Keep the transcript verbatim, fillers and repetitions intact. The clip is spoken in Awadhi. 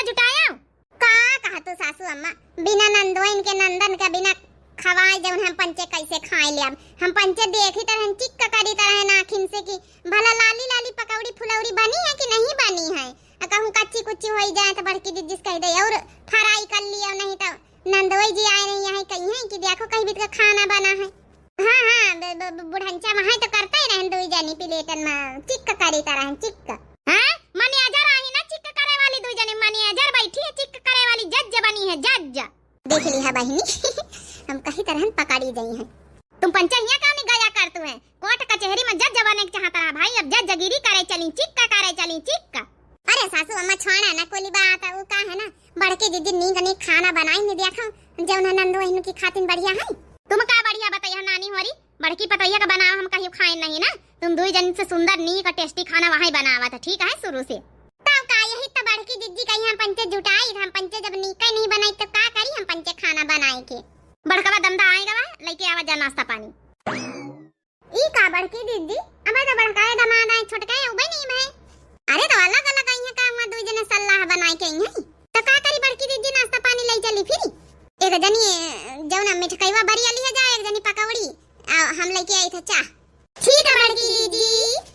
जुटाया। का कहतू सासू अम्मा, बिना नंदोइन के, नंदन का बिना खवाए जौन हम पंचे कैसे खाए ले? अब हम पंचे देखी तरहन चिक्क करी तरहन आँखिन से कि भला लाली लाली पकौड़ी फुलौड़ी बनी है कि नहीं बनी है। आ कहूँ कच्ची कुच्ची होई जाए तो बड़की दीदी से कह दे और फ्राई कर लियो, नहीं तो नंदोई जी आए नहीं यहाँ कही है कि देखो कहीं बीत का खाना बना है। हाँ, हाँ, ब-, ब-, ब-, बुढ़ंचा वहाँ तो करते ही रहन दुई जनी प्लेटन में चिक्क करी तरहन चिक्क। हाँ, मैनेजर आई ना चिक्क करे वाली दुई जनी, मैनेजर बैठी है चिक्क करे वाली, जज बनी है, जज। देख ली है बहिनी, हम कही तरहन पकड़ी गई हैं। तुम पंचे हियाँ काहे नहीं गया करतू है? कोर्ट कचहरी में जज बने के चाहता रहा भाई, अब जजगिरी करे चली, चिक्क करे चली, चिक्क। अरे सासू अम्मा छोड़ा ना कोली बात, वो का है ना, बड़की दीदी नीक नीक खाना बनाई नहीं देखो, जौन है नंदोइन की खातिन बढ़िया है। तुम का बढ़िया बताइया नानी होरी, बड़की पतोहिया का बनावा हम कहीं खाए नहीं ना, तुम दुई जन से सुंदर नीक और टेस्टी खाना वहाँ ही बनावा था, ठीक है शुरू से। तब का यही तो बड़की दीदी कही हम पंचे जुटाई, हम पंचे जब नीक नहीं बनाई तो का करी हम पंचे खाना बनाए के। बड़कवा दमदा आएगा बा, लेके आवा जा नाश्ता पानी। ई का बड़की दीदी, अब तो बड़का दमाद आए, छोटका है, उबे नहीं है। अरे तो अलग अलग आई है का, हुआ दुई जने सलाह बनाए के आई है। तो का करी बड़की दीदी, नाश्ता पानी ले चली फिर। एक जनी जौन मिठकईवा बरिया लिहे जा, एक जनी पकौड़ी, आ हम लेके आई थे चाह। ठीक है बड़की दीदी।